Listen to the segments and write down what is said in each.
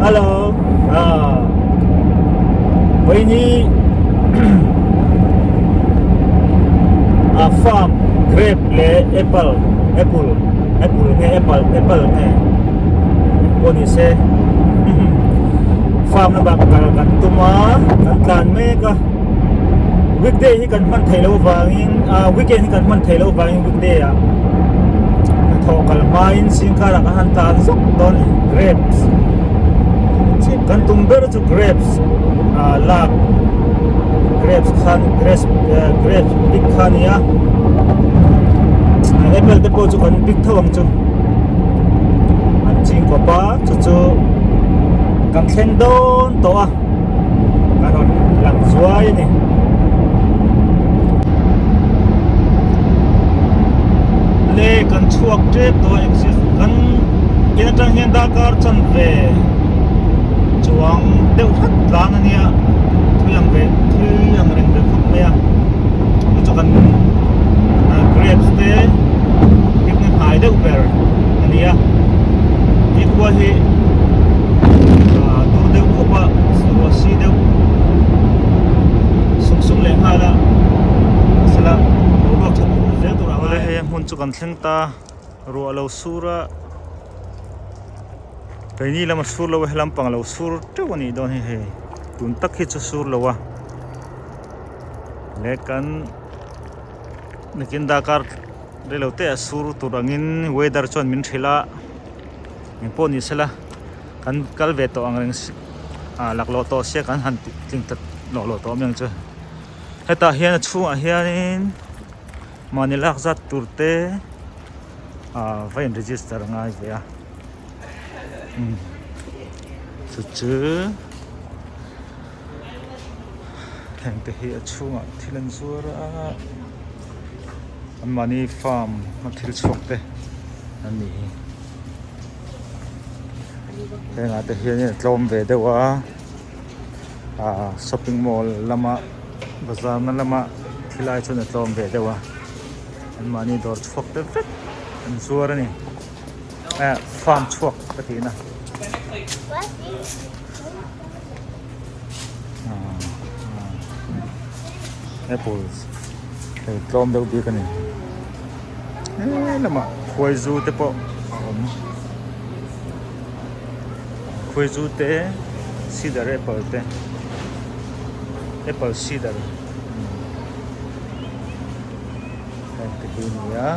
Hello ah Vawiin hi ah farm grape leh apple apple apple nge apple apple nge pawh ni se farm lamah kal kan tum a kan tlan mek a weekday hi kan hman theih loh avangin ah weekend hi kan hman theih loh avangin weekday ah hnathawh kal hmain zingkarah kan han tlan zawk dawn a ni grapes kan tum ber chu grapes ah lak grapes khan grapes grapes pick kha a ni a apple te pawh chu kan pick tho ang chu an ching kawp a chu chu kan thleng dawn tawh a a rawn lang zuai a ni. Le kan chhuak tep tawh a exit kan in atang hian darkar chanve chuang deuh hrat tlan a nia thui ang ve thui ang reng ve khawp mai a chu chu kan grapes te picnic hnai deuh ber a ni a tih khua hi tur deuh khawp a ruah si deuh sung sung leh nghal a mahsela boruak tha tur zel tur a ngai hei a hmun chu kan thleng ta ruah lo sur a keini lama sur lo a helam pang lo sur teuh a nih dawn hi hei tun tak hi chu sur lo a leh kan nakin darkar reilo te a sur tur angin weather chuan min hrilh a engpawh ni sela kan kal ve tawh ang reng ah laklawh tawh sia kan han tling ta lawh lawh tawh mai ang chu hetah hian a chhungah hianin mahni lak zat tur te ah va in register a ngai ve a chu chu heng te hi a chhungah thil an zuar a anmahni farm a thil chhuak te an nih hi hengah te hian a tlawm ve deuh a ah shopping mall lama bazar na lama thil ai chuan a tlawm ve deuh a anmahni dawr chhuak te vek an zuar a ni eh farm chhuak ka tihna. Apples hei tlawm deuh bik a ni he lamah khuai zu te pawh a awm khuai zu te cedar apple te apple cedar heng te hi a ni a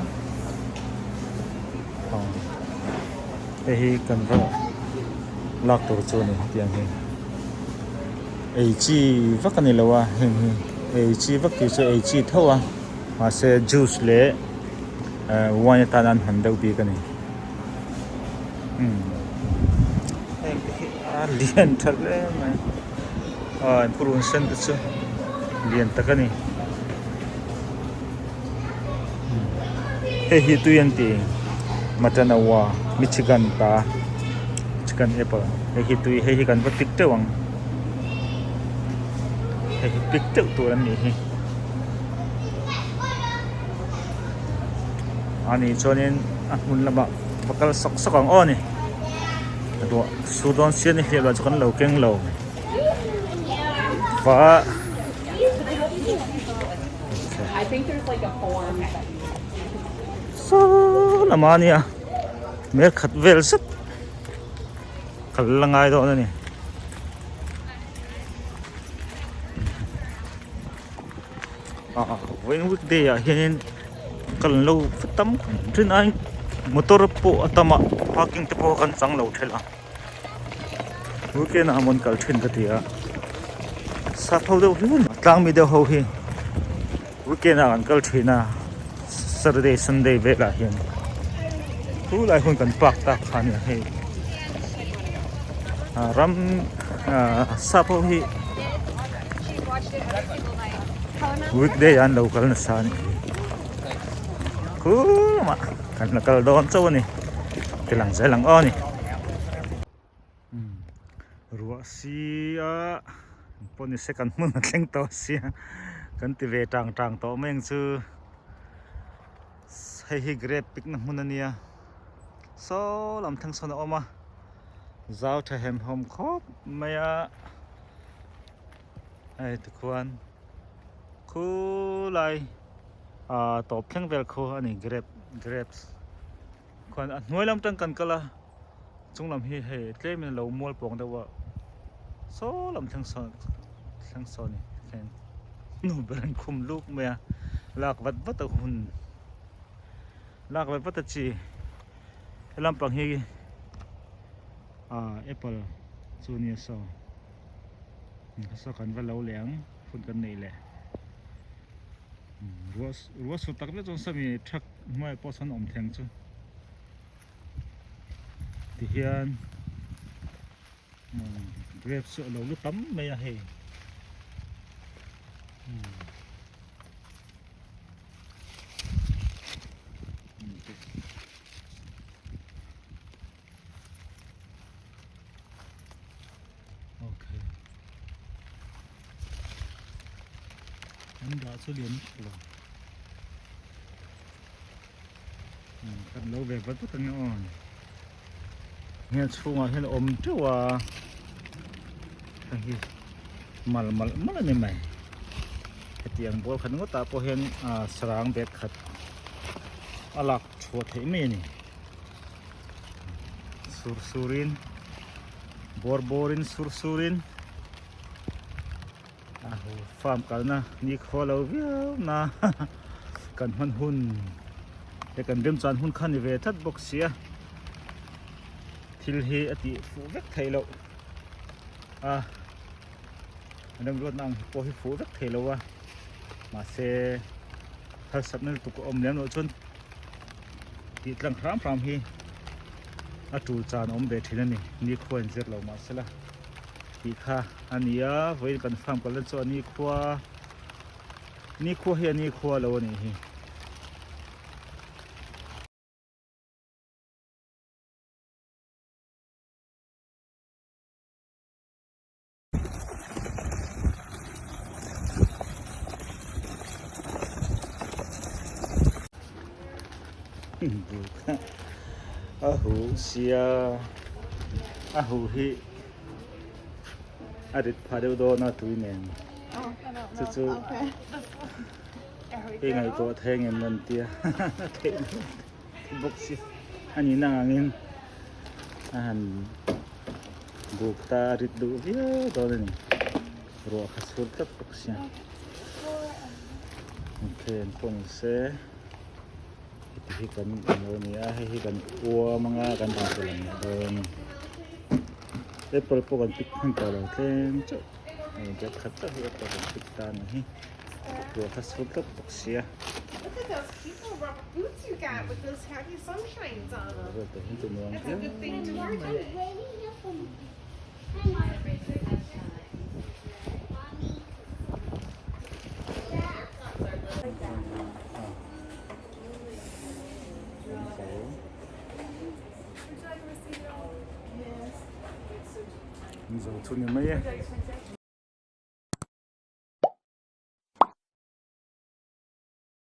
hei hi kan va lak tur chu a ni hetiang hi ei chi vak a ni lo a heng hi ei chi vak tih chu ei chi tho a mahse juice leh eh wine atana an hman deuh bik a ni umm heng te hi a lian tha hle mai ah purun sen te chu lian tak a ni hei hi tui an ti Matanawa Michigan ta Michigan apple hei hi tui hei hi kan va pik teuh ang hei hi pik teuh tur an nih hi ani chuanin a hmun lamah va kal sawk sawk ang aw ni ruah sur dawn sia ni hliah lah chu kan lo keng lo va. Saw lamah a nia hmel khat vel zet kal la ngai dawn a ni. Ah vawiin weekday ah hianin kal an lo va tam rin aiin motor pawh a tam a parking te pawh kan chang lo thelh a. Weekend ah mawn kal thin ka ti a sap ho deuh hle tlang mi deuh ho hi weekend ah kan kal thin a saturday sunday velah hian chu lai hun kan park tak kha ania hei ah ram ah sap ho hi weekday ah an lo kal nasa a nih hi khumah kan la kal dawn chauh a ni. Ti lang zel ang aw ni. Ruah si a pawh ni se kan hmun a thleng tawh sia kan ti ve tang tang tawh mai ang chu hei hi grape pik na hmun a nia saw lam thleng sawn a awm a. Zau tha hem hawm khawp mai a hei tikhuan khulai ah tawp thleng vel khu a ni grape grapes khuan a hnuai lam tang kan kal a chung lam hi hei tlem in a lo mual pawng deuh a saw lam thleng sawn thleng sawn a ni tikhian nu ber an khum luk mai a lak vat vat a hun lak vat vat a chi. He lampang hi ah apple chu a nia saw saw kan va lo leh ang hun kan neih leh ruah ruah sur tak vek chuan sawmi truck hnuaiah pawh sawn a awm thei ang chu tihian grapes chu a lo lu tam mai a hei. Okay. An dah chu lian lutuk lo. Kan lo ve vat vat ang e aw. Hian chhungah hian awm teuh a hei hi mal malh malh a ni mai hetiang ball khat ngawtah pawh hian ah sarang bag khat a lak chhuah theih mai a ni sur surin bawr bawrin sur surin a farm kalna nikhua lo viau na kan hman hun te kan remchan hun kha ni ve tlat bawk sia thil hi a tih fuh vek theih loh a remruatna ang pawh hi fuh vek thei lo a mahse harsatna lutuk a awm lem loh chuan tih tlang hram hram hi a tul chan a awm ve thin a ni nikhua in zir lo mahsela. Tih kha a ni a vawiin kan farm kal na chu a nikhua nikhua hi a nikhua lo a nih hi. A huh sia a huh hi a rit phah deuh dawn a tui nen chu chu i ngaihtuah thei ngem an tia theih bawk si a nih na angin a han buk ta a rit duh viau dawn a ni ruah kha chhur tlat bawk sia okay an pawh ni se heti hi kan lo ni a hei hi kan uam anga kan rawn pe lang leh dawn apple pawh kan pick hman tawh lo tlem chauh hei bag khat chauh hi apple kan pick ta a ni hi ruah kha chhur tlat bawk sia. Zo chu ni mai e.